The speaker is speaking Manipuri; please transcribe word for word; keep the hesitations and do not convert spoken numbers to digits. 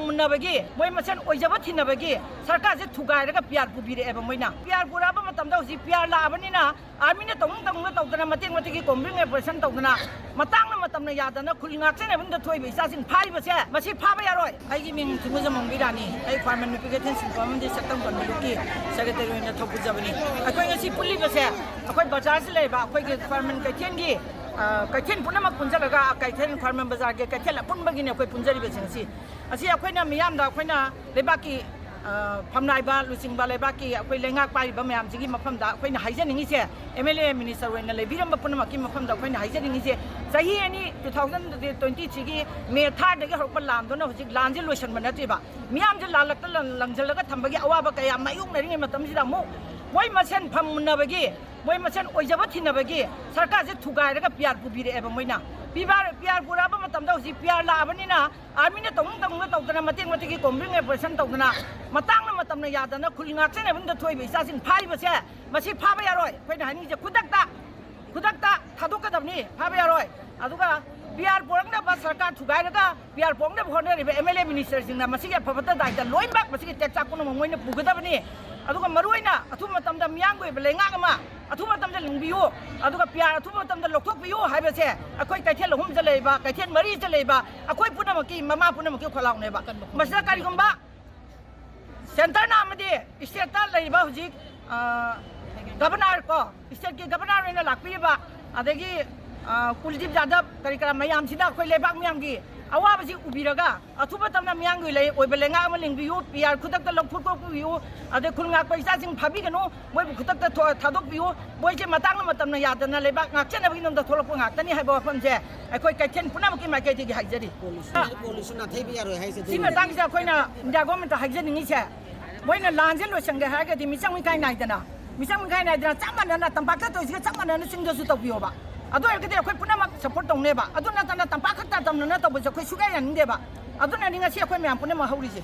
ꯃꯨꯟꯅꯕꯒꯤ, ꯃꯣꯏ ꯃꯁꯦꯟ ꯑꯣꯏꯖꯕ ꯊꯤꯅꯕꯒꯤ ꯁꯔꯀꯥꯔꯁꯦ ꯊꯨꯒꯥꯏꯔꯒ ꯄꯤ ꯑꯥꯔ ꯄꯨꯕꯤꯔꯛꯑꯦꯕ ꯃꯣꯏꯅ꯫ ꯄꯤ ꯑꯥꯔ ꯄꯨꯔꯛꯑꯕ ꯃꯇꯝꯗ ꯍꯧꯖꯤꯛ ꯄꯤ ꯑꯥꯔ ꯂꯥꯛꯑꯕꯅꯤꯅ ꯑꯥꯔꯃꯤꯅ ꯇꯧꯅꯤꯡ ꯇꯧꯅꯤꯡꯅ ꯇꯧꯗꯅ, ꯃꯇꯦꯛ ꯃꯇꯦꯛꯀꯤ ꯀꯣꯝꯕ꯭ꯔꯤꯡ ꯑꯣꯄꯔꯦꯁꯟ ꯇꯧꯗꯅ, ꯃꯇꯥꯡꯅ ꯃꯇꯝꯅ ꯌꯥꯗꯅ ꯈꯨꯜ ꯉꯥꯛꯆꯅꯕꯗ ꯊꯣꯛꯏꯕ ꯏꯆꯥꯁꯤꯡ ꯐꯥꯔꯤꯕꯁꯦ, ꯃꯁꯤ ꯐꯥꯕ ꯌꯥꯔꯣꯏ꯫ ꯑꯩꯒꯤ ꯃꯤꯡ ꯊꯤꯡꯒꯨꯖꯝ ꯃꯣꯡꯕꯤ ꯔꯥꯅꯤ꯫ ꯑꯩ ꯈ꯭ꯋꯥꯏꯔꯝꯕꯟ ꯅꯨꯄꯤ ꯀꯩꯊꯦꯜ ꯁꯤꯟꯐꯝ ꯑꯃꯗꯤ ꯁꯛꯇꯝ ꯀꯟꯕ ꯂꯨꯞꯀꯤ ꯁꯦꯀ꯭ꯔꯦꯇꯔꯤ ꯑꯣꯏꯅ ꯊꯧꯄꯨꯖꯕꯅꯤ꯫ ꯑꯩꯈꯣꯏ ꯉꯁꯤ ꯄꯨꯜꯂꯤꯕꯁꯦ, ꯑꯩꯈꯣꯏ ꯕꯖꯥꯔꯁꯤ ꯂꯩꯕ ꯑꯩꯈꯣꯏꯒꯤ ꯈ꯭ꯋꯥꯏꯔꯝꯕꯟ ꯀꯩꯊꯦꯜꯒꯤ, ꯑ, ꯀꯩꯊꯦꯜ ꯄꯨꯝꯅꯃꯛ ꯄꯨꯟꯁꯤꯜꯂꯒ, ꯀꯩꯊꯦꯜ, ꯈ꯭ꯋꯥꯏꯔꯝꯕꯟ ꯕꯖꯥꯔꯒꯤ ꯀꯩꯊꯦꯜ ꯑꯄꯨꯟꯕꯒꯤꯅꯤ ꯑꯩꯈꯣꯏ ꯄꯨꯟꯖꯔꯤꯕꯁꯤꯡꯁꯤ꯫ ꯑꯁꯤ ꯑꯩꯈꯣꯏꯅ ꯃꯤꯌꯥꯝꯗ, ꯑꯩꯈꯣꯏꯅ ꯂꯩꯕꯥꯛꯀꯤ, ꯑ, ꯐꯝꯅꯥꯏꯕ ꯂꯨꯆꯤꯡꯕ, ꯂꯩꯕꯥꯛꯀꯤ ꯑꯩꯈꯣꯏ ꯂꯩꯉꯥꯛ ꯄꯥꯏꯔꯤꯕ ꯃꯌꯥꯝꯁꯤꯒꯤ ꯃꯐꯝꯗ ꯑꯩꯈꯣꯏꯅ ꯍꯥꯏꯖꯅꯤꯡꯉꯤꯁꯦ, ꯑꯦꯝ ꯑꯦꯜ ꯑꯦ, ꯃꯤꯅꯤꯁꯇꯔ ꯑꯣꯏꯅ ꯂꯩꯕꯤꯔꯝꯕ ꯄꯨꯝꯅꯃꯛꯀꯤ ꯃꯐꯝꯗ ꯑꯩꯈꯣꯏꯅ ꯍꯥꯏꯖꯅꯤꯡꯉꯤꯁꯦ, ꯆꯍꯤ ꯑꯅꯤ, ꯇꯨ ꯊꯥꯎꯖꯟ ꯇ꯭ꯋꯦꯟꯇꯤ ꯊ꯭ꯔꯤꯒꯤ ꯃꯦ ꯊꯥꯔꯗꯒꯤ ꯍꯧꯔꯛꯄ ꯂꯥꯟꯗꯨꯅ ꯍꯧꯖꯤꯛ ꯂꯥꯟꯁꯦ ꯂꯣꯏꯁꯤꯟꯕ ꯅꯠꯇ꯭ꯔꯤꯕ꯫ ꯃꯤꯌꯥꯝꯁꯦ ꯂꯥꯜꯂꯛꯇ ꯂꯪ-, ꯂꯪꯁꯤꯜꯂꯒ ꯊꯝꯕꯒꯤ ꯑꯋꯥꯕ ꯀꯌꯥ ꯃꯥꯌꯣꯛꯅꯔꯤꯉꯩ ꯃꯇꯝꯁꯤꯗ ꯑꯃꯨꯛ ꯃꯣꯏ ꯃꯁꯦꯟ ꯐꯝ ꯃꯨꯟꯅꯕꯒꯤ, ꯃꯣꯏ ꯃꯁꯦꯟ ꯑꯣꯏꯖꯕ ꯊꯤꯅꯕꯒꯤ ꯁꯔꯀꯥꯔꯁꯦ ꯊꯨꯒꯥꯏꯔꯒ ꯄꯤ ꯑꯥꯔ ꯄꯨꯕꯤꯔꯛꯑꯦꯕ ꯃꯣꯏꯅ꯫ ꯄꯤ ꯑꯥꯔ, ꯄꯤ ꯑꯥꯔ ꯄꯨꯔꯛꯑꯕ ꯃꯇꯝꯗ ꯍꯧꯖꯤꯛ ꯄꯤ ꯑꯥꯔ ꯂꯥꯛꯑꯕꯅꯤꯅ ꯑꯥꯔꯃꯤꯅ ꯇꯧꯅꯤꯡ ꯇꯧꯅꯤꯡꯅ ꯇꯧꯗꯅ, ꯃꯇꯦꯛ ꯃꯇꯦꯛꯀꯤ ꯀꯣꯝꯕ꯭ꯔꯤꯡ ꯑꯣꯄꯔꯦꯁꯟ ꯇꯧꯗꯅ, ꯃꯇꯥꯡꯅ ꯃꯇꯝꯅ ꯌꯥꯗꯅ ꯈꯨꯜ ꯉꯥꯛꯆꯅꯕꯗ ꯊꯣꯛꯏꯕ ꯏꯆꯥꯁꯤꯡ ꯐꯥꯔꯤꯕꯁꯦ, ꯃꯁꯤ ꯐꯥꯕ ꯌꯥꯔꯣꯏ꯫ ꯑꯩꯈꯣꯏꯅ ꯍꯥꯏꯅꯤꯡꯉꯤꯁꯦ ꯈꯨꯗꯛꯇ, ꯈꯨꯗꯛꯇ ꯊꯥꯗꯣꯛꯀꯗꯕꯅꯤ, ꯐꯥꯕ ꯌꯥꯔꯣꯏ꯫ ꯑꯗꯨꯒ ꯄꯤ ꯑꯥꯔ ꯄꯨꯔꯛꯅꯕ ꯁꯔꯀꯥꯔ ꯊꯨꯒꯥꯏꯔꯒ ꯄꯤ ꯑꯥꯔ ꯄꯨꯔꯛꯅꯕ ꯍꯣꯠꯅꯔꯤꯕ ꯑꯦꯝ ꯑꯦꯜ ꯑꯦ ꯃꯤꯅꯤꯁꯇꯔꯁꯤꯡꯅ ꯃꯁꯤꯒꯤ ꯑꯐꯕꯇ ꯗꯥꯏꯇ ꯂꯣꯏꯅꯃꯛ ꯃꯁꯤꯒꯤ ꯇꯦꯛꯆꯥꯛ ꯄꯨꯝꯅꯃꯛ ꯃꯣꯏꯅ ꯄꯨꯒꯗꯕꯅꯤ꯫ ꯑꯗꯨꯒ ꯃꯔꯨꯑꯣꯏꯅ ꯑꯊꯨꯕ ꯃꯇꯝꯗ ꯃꯤꯌꯥꯝꯒꯤ ꯑꯣꯏꯕ ꯂꯩꯉꯥꯛ ꯑꯃ ꯑꯊꯨꯕ ꯃꯇꯝꯗ ꯂꯤꯡꯕꯤꯌꯨ, ꯑꯗꯨꯒ ꯄꯤ ꯑꯥꯔ ꯑꯊꯨꯕ ꯃꯇꯝꯗ ꯂꯧꯊꯣꯛꯄꯤꯌꯨ ꯍꯥꯏꯕꯁꯦ ꯑꯩꯈꯣꯏ ꯀꯩꯊꯦꯜ ꯑꯍꯨꯝꯗ ꯂꯩꯕ, ꯀꯩꯊꯦꯜ ꯃꯔꯤꯗ ꯂꯩꯕ ꯑꯩꯈꯣꯏ ꯄꯨꯝꯅꯃꯛꯀꯤ, ꯃꯃꯥ ꯄꯨꯝꯅꯃꯛꯀꯤ ꯈꯣꯜꯂꯥꯎꯅꯦꯕ꯫ ꯃꯁꯤꯗ ꯀꯔꯤꯒꯨꯝꯕ ꯁꯦꯟꯇꯔꯅ ꯑꯃꯗꯤ ꯁ꯭ꯇꯦꯠꯇ ꯂꯩꯔꯤꯕ ꯍꯧꯖꯤꯛ, ꯑ, ꯒꯕꯔꯅꯔ ꯀꯣ, ꯁ꯭ꯇꯦꯠꯀꯤ ꯒꯕꯔꯅꯔ ꯑꯣꯏꯅ ꯂꯥꯛꯄꯤꯔꯤꯕ, ꯑꯗꯒꯤ, ꯑ, ꯀꯨꯜꯗꯤꯞ ꯌꯥꯗꯕ ꯀꯔꯤ ꯀꯔꯥ ꯃꯌꯥꯝꯁꯤꯅ ꯑꯩꯈꯣꯏ ꯂꯩꯕꯥꯛ ꯃꯌꯥꯝꯒꯤ ꯑꯋꯥꯕꯁꯤ ꯎꯕꯤꯔꯒ ꯑꯊꯨꯕ ꯃꯇꯝꯗ ꯃꯤꯌꯥꯝꯒꯤ ꯂꯩ-, ꯑꯣꯏꯕ ꯂꯩꯉꯥꯛ ꯑꯃ ꯂꯤꯡꯕꯤꯌꯨ, ꯄꯤ ꯑꯥꯔ ꯈꯨꯗꯛꯇ ꯂꯧꯊꯣꯛꯄꯤꯌꯨ, ꯑꯗꯩ ꯈꯨꯜ ꯉꯥꯛꯄ ꯏꯆꯥꯁꯤꯡ ꯐꯥꯕꯤꯒꯅꯨ, ꯃꯣꯏꯕꯨ ꯈꯨꯗꯛꯇ ꯊꯣ-, ꯊꯥꯗꯣꯛꯄꯤꯌꯨ, ꯃꯣꯏꯁꯦ ꯃꯇꯥꯡꯅ ꯃꯇꯝꯅ ꯌꯥꯗꯅ ꯂꯩꯕꯥꯛ ꯉꯥꯛꯆꯅꯕꯒꯤꯗꯃꯛꯇ ꯊꯣꯛꯂꯛꯄ ꯉꯥꯛꯇꯅꯤ ꯍꯥꯏꯕ ꯋꯥꯐꯝꯁꯦ ꯑꯩꯈꯣꯏ ꯀꯩꯊꯦꯜ ꯄꯨꯝꯅꯃꯛꯀꯤ ꯃꯥꯏꯀꯩꯗꯒꯤ ꯍꯥꯏꯖꯔꯤ꯫ ꯀꯣꯜꯂꯤꯁꯨ, ꯀꯣꯜꯂꯤꯁꯨ ꯅꯥꯊꯩꯕ ꯌꯥꯔꯣꯏ ꯍꯥꯏꯁꯦ ꯁꯤ ꯑꯗꯨꯅꯤ꯫ ꯃꯇꯥꯡꯁꯤꯗ ꯑꯩꯈꯣꯏꯅ ꯏꯟꯗꯤꯌꯥ ꯒꯣꯔꯃꯦꯟꯇ ꯍꯥꯏꯖꯅꯤꯡꯉꯤꯁꯦ, ꯃꯣꯏꯅ ꯂꯥꯟꯁꯦ ꯂꯣꯏꯁꯟꯒꯦ ꯍꯥꯏꯔꯒꯗꯤ ꯃꯤꯆꯪ ꯃꯤꯈꯥꯏ ꯅꯥꯏꯗꯅ, ꯃꯤꯆꯪ ꯃꯤꯈꯥꯏ ꯅꯥꯏꯗꯅ ꯆꯞ ꯃꯥꯟꯅꯅ ꯇꯝꯄꯥꯛꯇ ꯇꯧꯔꯤꯁꯤꯒ ꯆꯞ ꯃꯥꯟꯅꯅ ꯆꯤꯡꯗꯁꯨ ꯇꯧꯕꯤꯌꯣꯕ꯫ ꯑꯗꯨ ꯑꯣꯏꯔꯒꯗꯤ ꯑꯩꯈꯣꯏ ꯄꯨꯝꯅꯃꯛ ꯁꯞꯄꯣꯔꯠ ꯇꯧꯅꯦꯕ꯫ ꯑꯗꯨ ꯅꯠꯇꯅ ꯇꯝꯄꯥꯛ ꯈꯛꯇ ꯇꯝꯅꯅ ꯇꯧꯕꯁꯦ ꯑꯩꯈꯣꯏ ꯁꯨꯛꯌꯥ ꯌꯥꯅꯤꯡꯗꯦꯕ꯫ ꯑꯗꯨꯅꯅꯤ ꯉꯁꯤ ꯑꯩꯈꯣꯏ ꯃꯌꯥꯝ ꯄꯨꯝꯅꯃꯛ ꯍꯧꯔꯤꯁꯦ꯫